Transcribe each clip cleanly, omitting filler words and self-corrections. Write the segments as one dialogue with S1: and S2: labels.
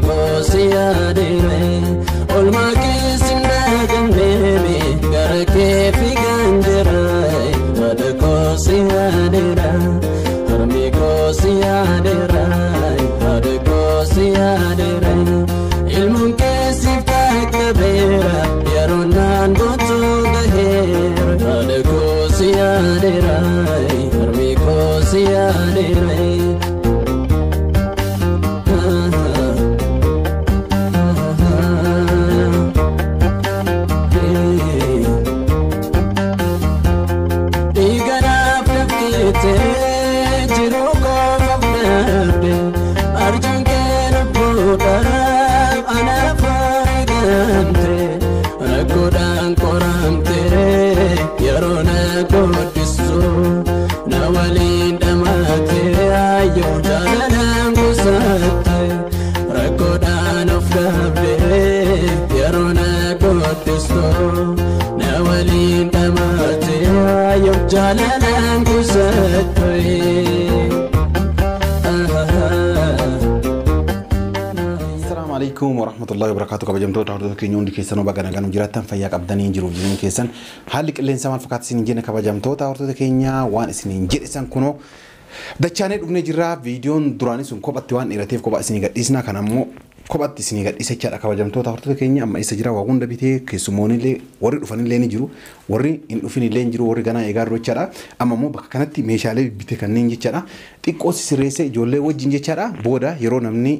S1: koo si yaadeera olmaa keessi ndagamneemi gara kee fiigan jira haadha koo si yaadeera harmee koo si yaadeera haadha koo si yaadeera ilmoon keessiif qaqqabeera yeroo naan gootu gaheera haadha koo si yaadeera harmee koo si yaadeera.
S2: Assalamu alaikum warahmatullahi wabarakatuh. Kabajamtoota hordoftoota keenya hundi keessanuu baga nagaan jiraattan fayyaa qabdanii jiruuf jireenya keessan haalli qilleensa maal fakkaata isin jenna kabajamtoota hordoftoota keenya waan isin jedhisan kunoo dachaanee dhufnee jirra. Viidiyoon duraanii sun kophatti waan dheerateef kophaa isinii gadhiisna, kan ammoo kophatti isinii gadhiisa jechaadha. Kabajamtoota hordoftoota keenya amma isa jira waa hunda bitee keessummoonillee warri dhufanillee ni jiru, warri hin dhufinillee ni jiru, warri ganaa eegaa jiru jechaadha. Amma immoo bakka kanatti meeshaalee bite kanneen jechaadha xiqqoo sirreessee ijoollee wajjin jechaadha. Booda yeroo namni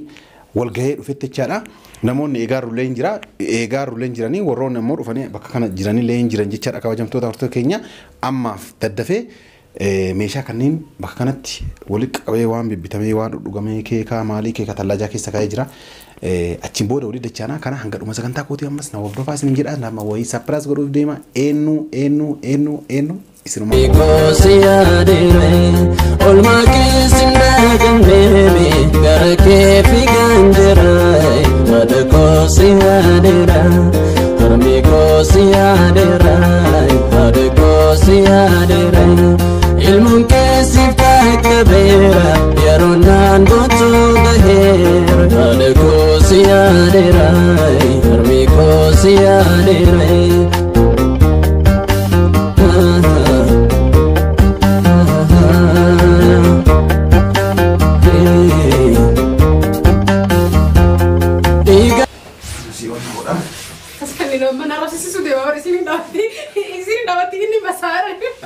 S2: wal gahee dhufetti jechaadha namoonni eegaa rullee hin jira, eegaa rullee hin jiranii, warroonni ammoo dhufanii bakka kana jiranillee hin jiran jechaadha. Kabajamtoota hordoftoota keenya ammaaf daddafee meeshaa kanneen bakka kanatti walitti qabee waan bibbitamee waan dhudhugamee keekaa maalii keeka tallaajaa keessa kaa'ee jira. Achiin booda walii dachaanaa kana hanga dhuma sagantaa kootii ammas na hordofaa isin jedha. Nama wayii sapiraas godhuuf deema. Eenyu eenyu eenyu eenyu isinuma.
S1: Koo si yaadeera olmaa keessi ndagamneemi gara kee fiigan jira haadha koo si yaadeera harmee koo si yaadeera haadha koo si yaadeera ilmoon keessiif qaqqabeera yeroo naan gootu gaheera haadha koo si yaadeera harmee koo si yaadeera.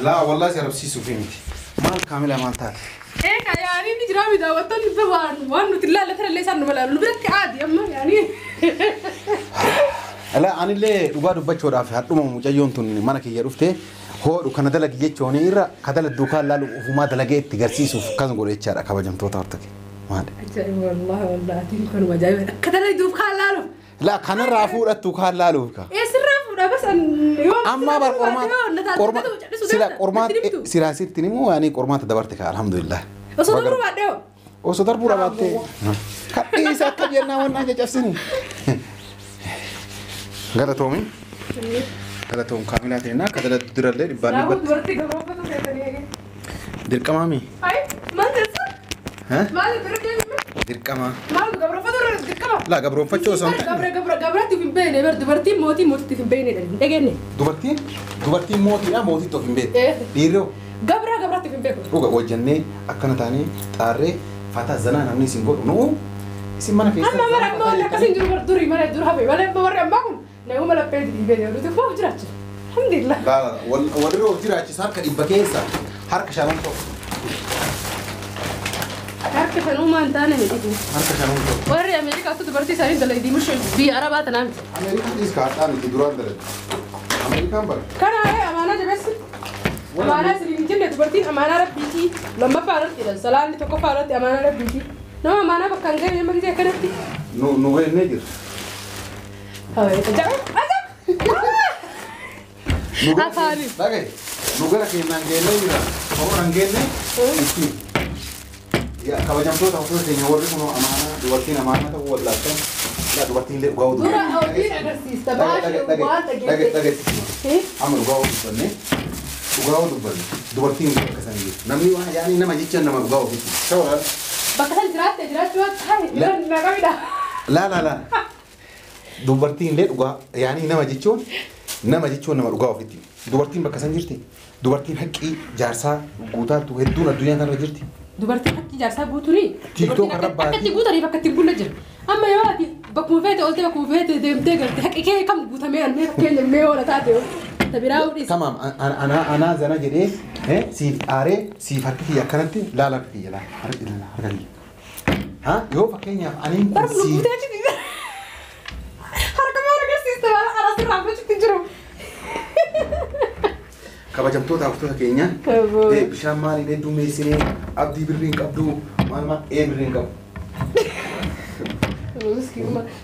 S2: لا والله سيربسيسو فهمتي مال كاملة مال تاعي
S3: ايه يعني نجرامي داوتن بوان وان تلا لا ترى ليس انه ولا نبرك عادي اما يعني
S2: لا انا اللي dhugaa dubbachuudhaaf hadhuma mucayyoon tun mana kiyya dhufte hoodhu kana dalagi jechuun irra ka daladdu kaan laalu ufumaa dalagee itti garsiisuuf akkas godhe jechaadha. Kabajamtoota hordoftoota maal
S3: ajaa'iba wallahi wallahi atiin kun ajaa'iba ka daladdu kaan laalu
S2: la kanarraa fuudhattu kaan laaluuf ka
S3: ee sirraa fuudha bas an yoo
S2: amma bar qormaata sila qormaata siraasitti immoo yaani qormaata dabarte ka alhamdulillah
S3: osoo darbuu baadhee
S2: osoo darbuu baatte kadhiisa akka jennaa waan caccabsini galatoomi galatoom kaamilaa ta'inaa ka daladdu durallee dhibbaan dhibbatti dirqamaami
S3: maal teessa maal
S2: dirqama
S3: maal gabroofatu dirqama
S2: la gabroofachuu osoo
S3: gabratti hin beekne bar dubartiin mootii mootitti hin beekne dhageenye
S2: dubartiin mootiidha mootitti of hin beekne dhiiroo
S3: gabra gabratti hin beeku
S2: dhuga hojjannee akkana taanee xaarree fataa zanaa namni isin godhu nuu isin mana keessa
S3: amma mara amma wanni akkasiin jiru bar durii mana dur hafe malee warri ammaa kun nama laphee dhiibee nuti foof jiraachisu alhamdulillah
S2: warri of jiraachisu harka dhibba keessa harka shanan tokko
S3: harka shanumaan taane miti
S2: harka shanuun tokko
S3: warri Ameerikaatu dubartii isaanii dalagdii mushee biyya Arabaa tanaa miti
S2: Ameerikaan dhiis kaadhaa miti duraan dalagdi Ameerikaan bara
S3: kana amaanaa jabeessi amaanaa isin hin jenne dubartiin amaanaa rabbiitii lammaffaa irratti jedhan salaanni tokkoffaa irratti amaanaa rabbiitii nama amaanaa bakka hin geenye nama gisee akkanatti
S2: nu geenyee jira
S3: Afaani
S2: dhagaye nu gara keenyaan geenyee jira ho'oon hin geenye ittiin kabajamtoota hordoftoota keenya warri kun amaanaa dubartiin amaanaa ta'uu wallaattan laa dubartiin illee dhugaa
S3: Dura hojii agarsiista baashee waan dhageesse.
S2: Amma dhugaa dubbanne dhugaa dubbanne dubartiin bakka sana jirtu namni waan yaani nama jecha nama dhugaa ofitti. Shawara
S3: Bakka sana jiraatte jiraachuu waan taane na qabidha.
S2: Laa laa laa. Dubartiin illee dhugaa yaani nama jechuun nama dhugaa ofitti. Dubartiin bakka san jirti. Dubartiin haqqii jaarsaa guutaatu hedduun addunyaa kanarra jirti.
S3: Dubartiin haqqii jaarsaa guutuuni.
S2: TikTok irra baati.
S3: Akkatti guutaniif akkatti guulla jira. Amma yoo ati bakkuma feete oolte bakkuma feete deemtee galte haqqi kee kam guutamee an mee fakkeenya mee oola taate tabiraa udhis.
S2: Tamaam anaa zana jedhee siif aaree siif harki kiyya akkanatti laala harka kiyya laala harka kiyya. Ha yoo fakkeenyaaf aniin kun siif.
S3: Harka maal agarsiista maal aras irraa gochuutti jiru.
S2: Kabajamtoota hordoftoota keenya bishaan maaliin hedduu meessinee abdii birrii hin qabdu maal maal birrii hin qabu.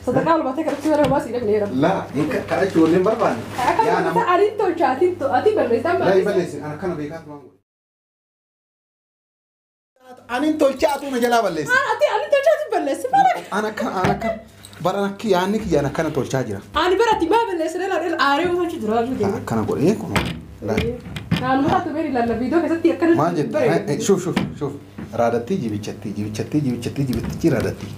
S3: Sadarkaa olbaatee kadhachuu bara baasii dhabneera.
S2: Laa kadhachuu wallee hin barbaanne.
S3: Yaa nama adiin tolcha atiin balleessaa
S2: Laa hin balleessin ana kana beekaatu waan godhe. Aniin tolcha atuu na jalaa balleessi.
S3: Ati aniin tolcha atiin balleessi.
S2: Ana akkana bara akki yaanni kiyyaan akkana tolchaa jira.
S3: Ani bara ati maa balleessine laal aaree uumachuu jira.
S2: Akkana godhee kun.
S3: Naannoo taatu beeri laalla viidiyoo keessatti akkana.
S2: Maal jette? Shuuf shuuf shuuf. Raadattii jibichatti jibichatti jibichatti jibichatti raadattii.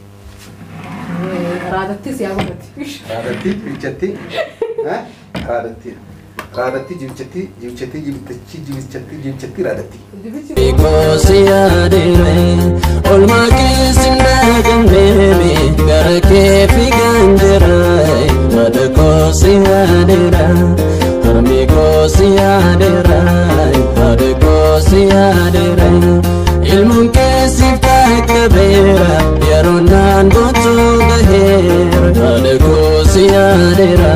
S3: Raadattii siyaa godhatti.
S2: Raadattii jibichatti. Raadattii. Raadattii jibichatti jibichatti jibichatti jibichatti jibichatti raadattii.
S1: Koosi yaadeera olmaa keessi ndaagamneeme gara kee fiigan jira mata koosi yaadeera harmi koosi yaadeera haadha koosi yaadeera ilmuun keessiif kakkabeera yeroo naan gootuu gaheera haadha koosi yaadeera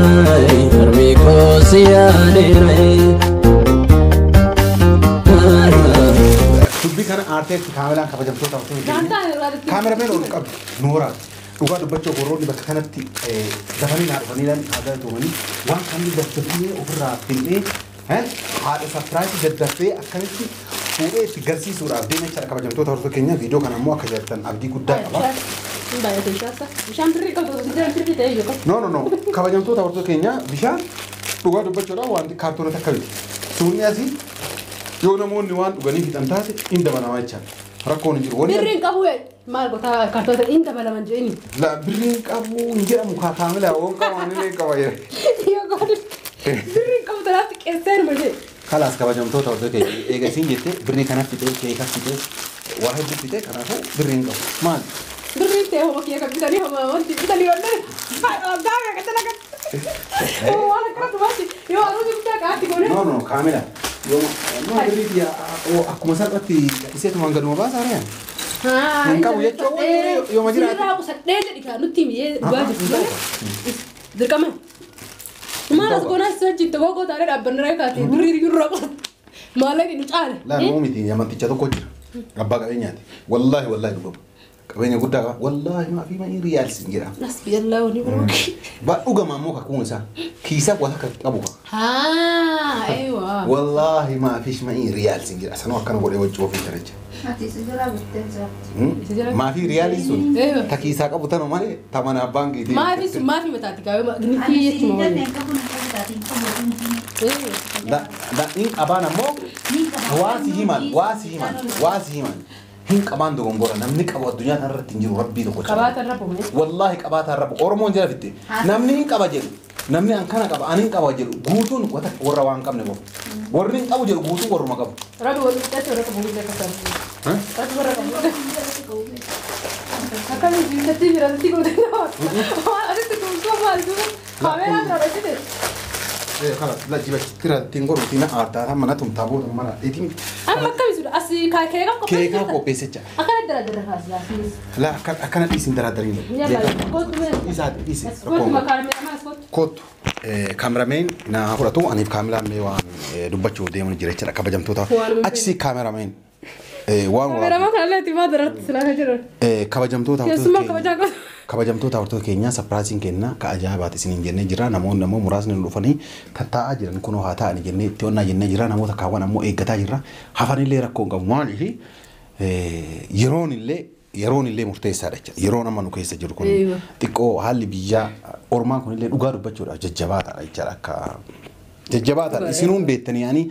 S1: harmi koosi yaadeera.
S2: Dubbii kana aarteetti kaameraan kabajamtoota hordoftoota kaamerameen ol qabdu nooraa dhugaa dubbachuu warroonni bakka kanatti dafanii naa dhufanii aadaa tuumanii waan kan daddafnee ofirraa finnee haadha sarpiraayisii daddafee akkamitti fuudhee itti garsiisuudhaaf deemee jechaadha kabajamtoota hordoftoota keenya viidiyoo kana immoo akka jaallattan abdii guddaa qaba.
S3: Bishaan birrii qabdu bishaan birrii ta'e iyyuu.
S2: No no no kabajamtoota hordoftoota keenya bishaan dhugaa dubbachuudhaaf wanti kaartoonota akka miti. Suurri asii yoo namoonni waan dhuganii fixan taate hin dabalamaa jechaadha. Rakkoon hin jiru.
S3: Birriin qabu maal gotaa kaartoota hin dabalaman jedhini.
S2: La birriin qabu hin jedhamu kaamila oon qabu ani illee qaba jedhe.
S3: Yoo godhu birriin qabu tanaaf xiqqeessee numa jedhe.
S2: Kalaas kabajamtoota hordoftoota keenya eega isiin jettee birrii kana fixee keeka fixee waa hedduu fixee kanaafuu birriin qabu maal.
S3: Birriin ta'e homa kiyya kan bitanii homa wanti bitanii wannan gaafa akka talakan. Waan akkana tumaati yoo aruusi guddaa qaatti goone.
S2: No no kaamila. Yoo birrii akkuma salphatti iseetumaan gaduma baasaa ree. Hin qabu jechuun yoo ma jiraate.
S3: Sirraa qusadhee jedhi kaa nutti himee dhugaa jirtu malee. Dirqama. Maal as goonaa si wajjin tokko gootaadha dhaabbanni ree kaatee birrii irraa qusatu. Maallaqni nu caale.
S2: Laa nuu miti amanticha tokko jira. Abbaa qabeenyaati. Wallaahi wallaahi dhugama. Qabeenya guddaa qaba. Wallaahi maa fi maa riyaalsi jedhama.
S3: Nasbi yallaa wani barbaade.
S2: Ba dhugama ammoo kakuun isaa kiisa wata kan qabu qaba.
S3: Haa eewa.
S2: Wallaahi maa fi maa riyaalsi jedha. Sanuu akkana godhee wajji ofii jira.
S4: Ati isa jalaa bittee jirti.
S2: Maa fi riyaaliin sun ta kiisaa qabu tanu malee ta mana abbaan giitii.
S3: Maa fi sun maa fi mataatti kaawwe nitii jechuudha.
S4: Ani si hin qabu na qabu hin qabu.
S2: Da in qabaan ammoo waa si himan waa si himan waa si himan. Hin qabaan dogongora namni qabu addunyaa kanarratti hin jiru rabbii tokko.
S3: Qabaataan rabbu malee.
S2: Wallaahi qabaataan rabbu Oromoon jala fitte namni hin qaba jedhu namni an kana qaba ani hin qaba jedhu guutuun warra waan qabne qofa. Warri hin qabu jedhu guutuun warruma qabu.
S3: Rabbi wal qixxaate warra qabu hunda akkasaan. Rabbi warra qabu. Akkamiin jiisatti jiraatti goote nama. Waan asitti tumsuu maal duuba kaameeraan irraa dhaqite.
S2: خلاص لا جيبك ترى تنقر وتينا أرتا هم أنا تم تابو هم أنا إتيم
S3: أنا ما كم يسوي أسي كيكا كوبيسة
S2: كيكا كوبيسة
S3: أكلت درا درا خلاص
S2: لا أكلت إيش درا درين
S3: يلا كوت
S2: إيش إيش
S3: كوت ما كاميرا ما كوت
S2: كوت كاميرامان نا فرتو أنا كاميرا مي وان دبتشو ديمون جريتش ركب جمتوتا أتشي كاميرامان waan
S3: Kaameramaa kanallee itti maa daratti silaa jiran.
S2: Kabajamtoota
S3: Keessumaa kabajaa qofa.
S2: Kabajamtoota hordoftoota keenyaa sapiraasiin kenna ka ajaa'ibaati isiniin jennee jira namoonni ammoo muraasni nu dhufanii tattaa'aa jiran kunoo haa ta'ani jennee itti onnaa jennee jira namoota kaawwan ammoo eeggataa jirra hafanillee rakkoo hin qabu maaliif yeroon illee murteessaadha jechuudha yeroon amma nu keessa jiru kun xiqqoo haalli biyyaa ormaa kunillee dhugaa dubbachuudhaaf jajjabaataadha jechuudha akka jajjabaataadha isinuun beektanii yaani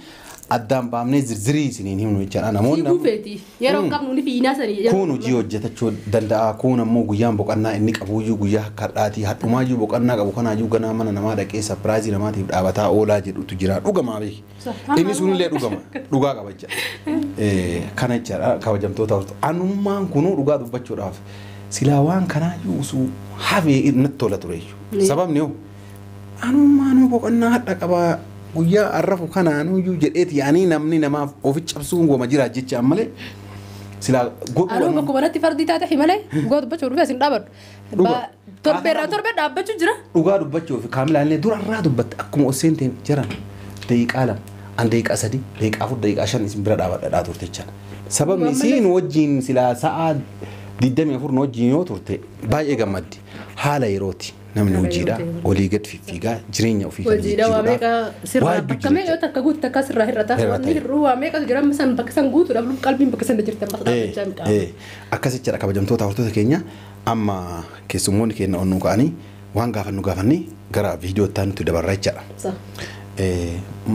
S2: Addaan baafnee zirzirii isiniin himnu jechaadha. Namoonni
S3: Fiiguu feeti. Yeroo qabnu ni fiinaa sanii.
S2: Kun hojii hojjetachuu danda'a. Kun ammoo guyyaan boqonnaa inni qabuyyuu guyyaa akka har'aati. Hadhumaayyuu boqonnaa qabu kanaayyuu ganaa mana namaa dhaqee sapiraayizii namaatiif dhaabataa oolaa jedhutu jira. Dhugamaa beeki. Inni sunillee dhugama. Dhugaa qaba jecha. Kana jechaadha kabajamtoota hortu. Anummaan kunuu dhugaa dubbachuudhaaf silaa waan kanaayyuu osoo hafee natti tola ture jechuudha. Sababni hoo anummaanuu boqonnaa hadha qabaa guyyaa arrafu kanaanuyyuu jedheeti yaanii namni namaaf ofi cabsuun goma jira jecha ammalee silaa godhu.
S3: Anuu bakka manatti fardii taate himalee dhugaa dubbachuu dhufee asin dhaabadhu. Torbeerraa torbee dhaabbachuu jira.
S2: Dhugaa dubbachuuf kaamilaallee durarraa dubbatte akkuma oseen ta'e jiran daqiiqaa 2 an daqiiqaa 3 daqiiqaa 4 daqiiqaa 5 isin bira dhaabadhaa turte jechaadha. Sababni isiin wajjin silaa sa'a 24 wajjin yoo turte baay'ee gammaddi. Haala yerooti. Namni hojiidha olii gad fiffiigaa jireenya ofii kan
S3: jijjiirudha. Sirraa bakka meeqa takka guutu takka sirraa hir'ata. Wanni hir'uu waa meeqatu jira amma san bakka san guutuudhaaf qalbiin bakka san jirti amma dhaabbachaa hin qabu.
S2: Akkas jechaadha kabajamtoota hordoftoota keenya amma keessummoonni keenya onnuu ka'anii waan gaafannu gaafannee gara viidiyoo nutti dabarra jechaadha.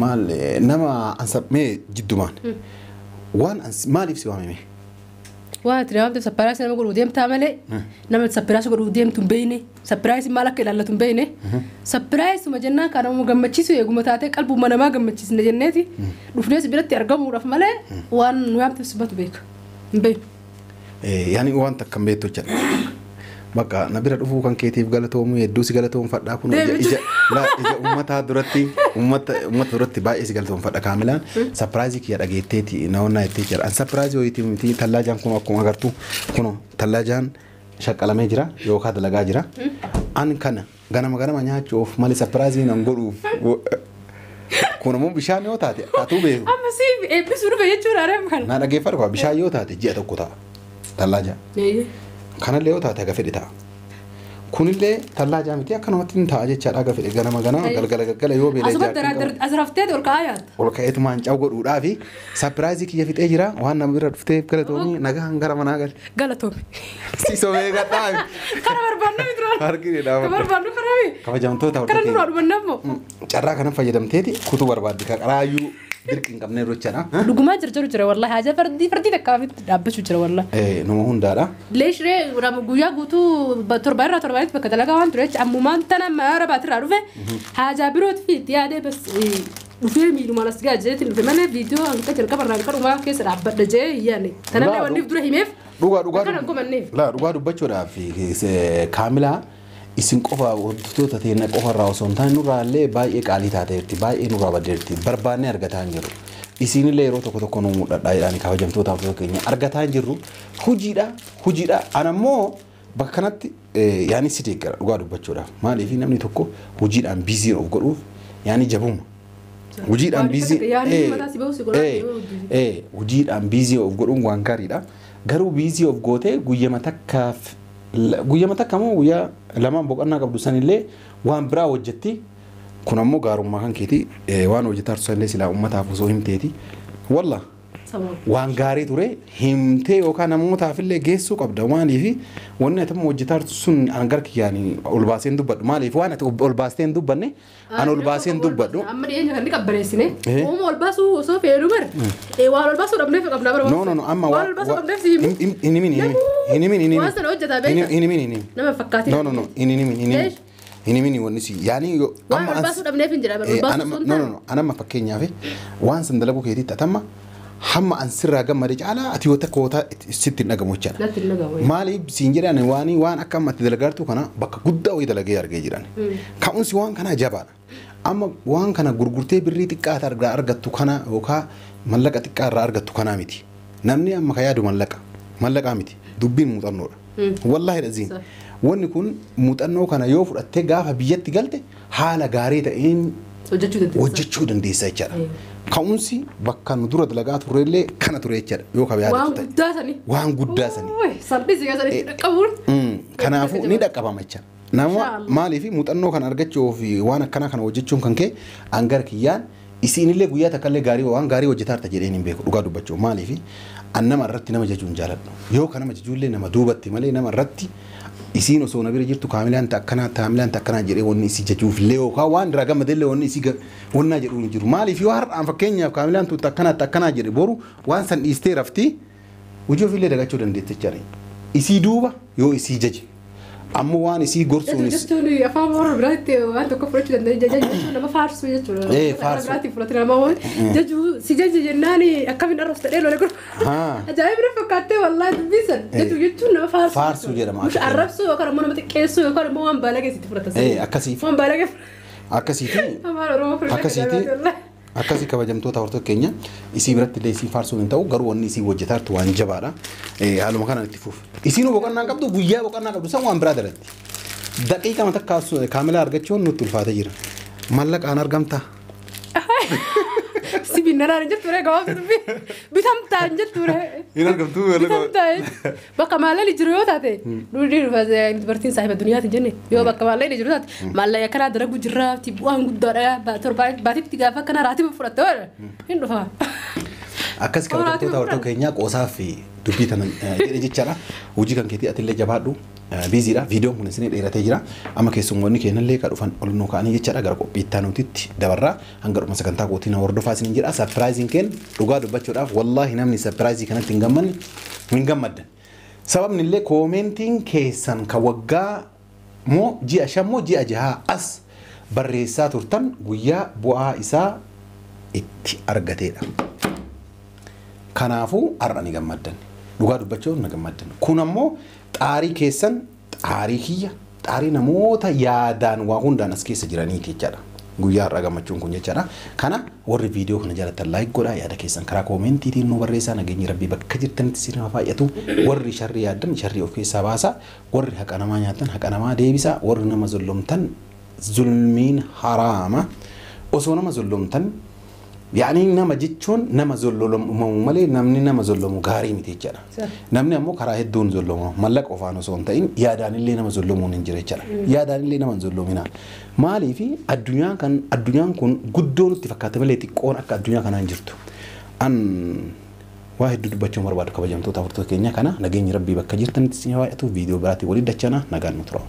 S2: Maal nama mee jiddumaan waan maaliif si waamame?
S3: Waa ati namatti sapiraayisii nama godhuu deemtaa malee nama sapiraayisii godhuu deemtu hin beekne sapiraayisii maal akka ilaallatu hin beekne sapiraayisuma jennaan kan nama gammachiisu eeguma taatee qalbuma namaa gammachiisne jenneeti dhufnees biratti argamuudhaaf malee waan nu yaamteef sibatu beeka hin beeknu.
S2: Yaani waan takka hin beektu jechuudha. Bakka na bira dhufuu kan keetiif galatoomuu hedduu si galatoomfadhaa kun ija uummataa duratti uummata duratti baay'ee si galatoomfadha kaamilaan sapiraayizii kiyya dhageetteeti naannoo jettee jira. An sapiraayizii wayitii miti tallaajaan kun akkuma agartu kun tallaajaan shaqqalamee jira yookaan dalagaa jira. An kana ganama ganama nyaachuuf malee sapiraayizii nan godhuuf kun ammoo bishaan yoo taate atuu beeku.
S3: Amma si eebbisuu dhufe jechuudha areem kana.
S2: Na dhageeffadhu bishaan yoo taate ji'a tokko ta'a tallaajaa. Kanallee yoo taate haga fedhe ta'a. Kunillee tallaajaa miti akkanumatti hin ta'a jechaadha haga fedhe ganama ganama galgala galgala yoo beela
S3: ijaartii. As raftee ol ka'aa yaadda.
S2: Ol ka'eetumaan caw godhuudhaa fi sapiraayizii kiyya fixee jira waan nama bira dhufteef galatoomii nagaan gara manaa gale.
S3: Galatoomi.
S2: Si sobee gadhaa.
S3: Kana barbaannu miti duraan.
S2: Harki dhaabata.
S3: Kana barbaannu kana mi.
S2: Kabajamtoota
S3: hordofee. Kana duraa dhumanna immoo.
S2: Carraa kana fayyadamteeti kutuu barbaaddi qaraayyuu dirqi hin qabne jechaadha.
S3: Dhugumaa jirjiru jira wallahi haja fardii fardii takka dhaabbachuu jira wallahi.
S2: Nama hundaadha.
S3: Leeshiree guyyaa guutuu torba irraa torbaanitti bakka dalagaa waan ture ammumaan tana maara baatirraa dhufe haajaa birootti fi itti yaadee bas dhufee miilumaan as gahaa jeetiin dhufe malee viidiyoo hanqa jalqaba irraa hanqa dhumaa keessa dhaabbadha jee yaane. Tanallee wanni dura himeef.
S2: Dhugaa dhugaa.
S3: Kana hin komanneef.
S2: Laa dhugaa dubbachuudhaaf kaamilaa isin qofa hordoftoota teenya qofa irraa osoo hin taane nurraallee baay'ee qaalii taateerti baay'ee nurraa baddeerti barbaannee argataa hin jirru. Isinillee yeroo tokko tokko nu mudhadhaa jedhanii kabajamtoota hordoftoota keenya argataa hin jirru. Hojiidha hojiidha ana immoo bakka kanatti yaani si deeggara dhugaa dubbachuudhaaf maaliif namni tokko hojiidhaan biizii of godhuuf yaani jabuma. Hojiidhaan biizii hojiidhaan biizii of godhuun waan gaariidha. Garuu biizii of gootee guyyama takkaaf guyyama takka moo guyyaa lamaan boqonnaa qabdu sanillee waan biraa hojjetti. Kun ammoo gaarummaa kan keeti waan hojjetaa sanillee silaa uummataaf osoo himteeti. Walla waan gaarii ture himtee yookaan namootaaf illee geessuu qabda maaliif wanni ati hojjetaa sun an gara kiyyaan ol baasee hin dubbadhu maaliif waan ati ol baastee hin dubbanne an ol baasee hin dubbadhu.
S3: Amma dhiyeenya kan ni qabbaneessine uuma ol baasuu osoo feenu bara waan ol baasuu dhabneef qabna bara.
S2: No no no amma
S3: waan ol baasuu dhabneef si himu.
S2: Hin himin hin himin hin himin.
S3: Waan sana hojjetaa beekta.
S2: Hin himin hin himin.
S3: Nama fakkaatiin.
S2: No no no hin himin hin himin. Hin himin wanni si yaani
S3: waan ol baasuu dhabneef hin jira ol baasuu sun
S2: No no no anamma fakkeenyaaf waan san dalaguu keetiitti atamma hamma an sirraa gammade caalaa ati yoo takka wata sitti hin dhagamu jechaadha. Maaliif siin jedhan waan akka amma ati dalagaartu kana bakka guddaa wayii dalagee argee jiran. Ka'umsi waan kanaa jabaadha. Amma waan kana gurgurtee birrii xiqqaa irraa argattu kana yookaan mallaqa xiqqaa irraa argattu kanaa miti. Namni amma ka yaadu mallaqa. Mallaqaa miti. Dubbiin muuxannoodha. Wallaahi dhaziin. Wanni kun muuxannoo kana yoo fudhattee gaafa biyyatti galte haala gaarii ta'een hojjechuu dandeessa jechaadha. Ka'umsi bakka nu dura dalagaa turrellee kana ture jechaadha yoo ka yaadatu
S3: ta'e.
S2: Waan guddaa sanii.
S3: Salphisi sanii dhaqqabuun.
S2: Kanaafuu ni dhaqqabama jechaadha. Nama maaliif muuxannoo kana argachuuf waan akkanaa kana hojjechuun kan ka'e an gara kiyyaan isiinillee guyyaa takkallee gaarii waan gaarii hojjetaa jirta jedheen hin beeku dhugaa dubbachuu maaliif an nama irratti nama jajuun jaaladhu yoo ka nama jajuullee nama duubatti malee nama irratti Isiin osoo na bira jirtu kaamilaan akkanaa kaamilaan akkanaa jedhee wanni isii jajuuf illee yookaan waan irraa gammadellee wanni isii wannaa jedhu hin jiru. Maaliif yoo har'aan fakkeenyaaf kaamilaan tun akkanaa akkanaa jedhe boru waan san dhiistee rafti hojii ofiillee dagachuu dandeetti jechaadha. Isii duuba yoo isii jaje ammoo waan isii gorsuunis.
S3: Jechuun afaan Oromoo biraatti waan tokko fudhachuu dandeenya. Jaja jechuun nama faarsuu jechuudha.
S2: Faarsuu.
S3: Biraatti fudhate nama waan jajuu si jaje jennaan akkamiin arrabsa ta'ee lola gurra. Ajaa'iba fakkaattee wallaahi dubbisan. Jajuu jechuun nama faarsuu.
S2: Faarsuu jedhama.
S3: Musha arrabsuu yookaan immoo nama xiqqeessuu yookaan immoo waan baalagee sitti fudhata.
S2: Akkasiif.
S3: Waan baalagee.
S2: Akkasiiti.
S3: Afaan Oromoo fudhate.
S2: Akkasiiti. Akkasii kabajamtoota hordoftoota keenya isii biratti illee isii faarsuun hin ta'u garuu wanni isii hojjetaa jirtu waan jabaadha. Haaluma kanaan itti fuuf. Isiin boqonnaa hin qabdu guyyaa boqonnaa qabdu san waan biraa dalatti. Daqiiqa matakkaa kaamilaa argachuun nutti ulfaatee jira. Mallaqaan argamtaa?
S3: Si binnanaan hin jettu ree gabaabsa dubbii. Bitamtaa hin jettu ree.
S2: Hin argamtuu
S3: Bitamtaa bakka maallaqni jiru yoo taate duudii dubartiin saahiba duniyaati jenne yoo bakka maallaqni jiru taate maallaqa akkanaa dalagu jirraati bu'aan guddaadha torbaan baatitti gaafa akkanaa raatiba fudhatte waan hin dhufa.
S2: Akkas kabajamtoota hordoftoota keenyaa qoosaa fi dubbii tana jedhe jechaadha. Hojii kan keetii atillee jabaadhu. Biiziidha. Viidiyoon kun isinii dheeratee jira. Amma keessummoonni keenyallee kan dhufan ol nuu ka'anii jechaadha. Gara qophiittaa nutitti dabarraa hanga dhuma sagantaa kootii na hordofaa isiniin jedha. Sarpiraayiziin keen dhugaa dubbachuudhaaf wallaahi namni sarpiraayizii kanatti hin gammanne hin gammaddan. Sababni illee koomentiin keessan kan waggaa moo ji'a 5 moo ji'a 6 as barreessaa turtan guyyaa bu'aa isaa itti argateedha. Kanaafuu har'a ni gammaddan. Dhugaa dubbachuuf na gammaddan. Kun ammoo xaarii keessan xaarii kiyya xaarii namoota yaadaan waa hundaan as keessa jiraniiti jechaadha. Guyyaa har'a gammachuun kun jechaadha. Kana warri viidiyoo kana jaalatan laayik godhaa yaada keessan karaa koomentiitiin nu barreessaa nageenyi rabbii bakka jirtanitti isin haa baay'atu. Warri sharrii yaaddan sharrii of keessaa baasaa. Warri haqa namaa nyaatan haqa namaa deebisaa. Warri nama zullumtan zulmiin haraama. Osoo nama zullumtan yaani nama jechuun nama zollolamu malee namni nama zollamu gaarii miti jechaadha. Namni ammoo karaa hedduun zolloma mallaqa qofaan osoo hin ta'in yaadaan illee nama zollamuun hin jira jechaadha. Yaadaan illee nama hin zollomina. Maaliif addunyaan kun guddoo nutti fakkaate malee xiqqoon akka addunyaa kanaa hin jirtu. An waa hedduu dubbachuun barbaadu kabajamtoota hordoftoota keenya kana nageenyi rabbii bakka jirtanitti isin haa baay'atu viidiyoo biraatiin waliin dachana nagaan nu tura.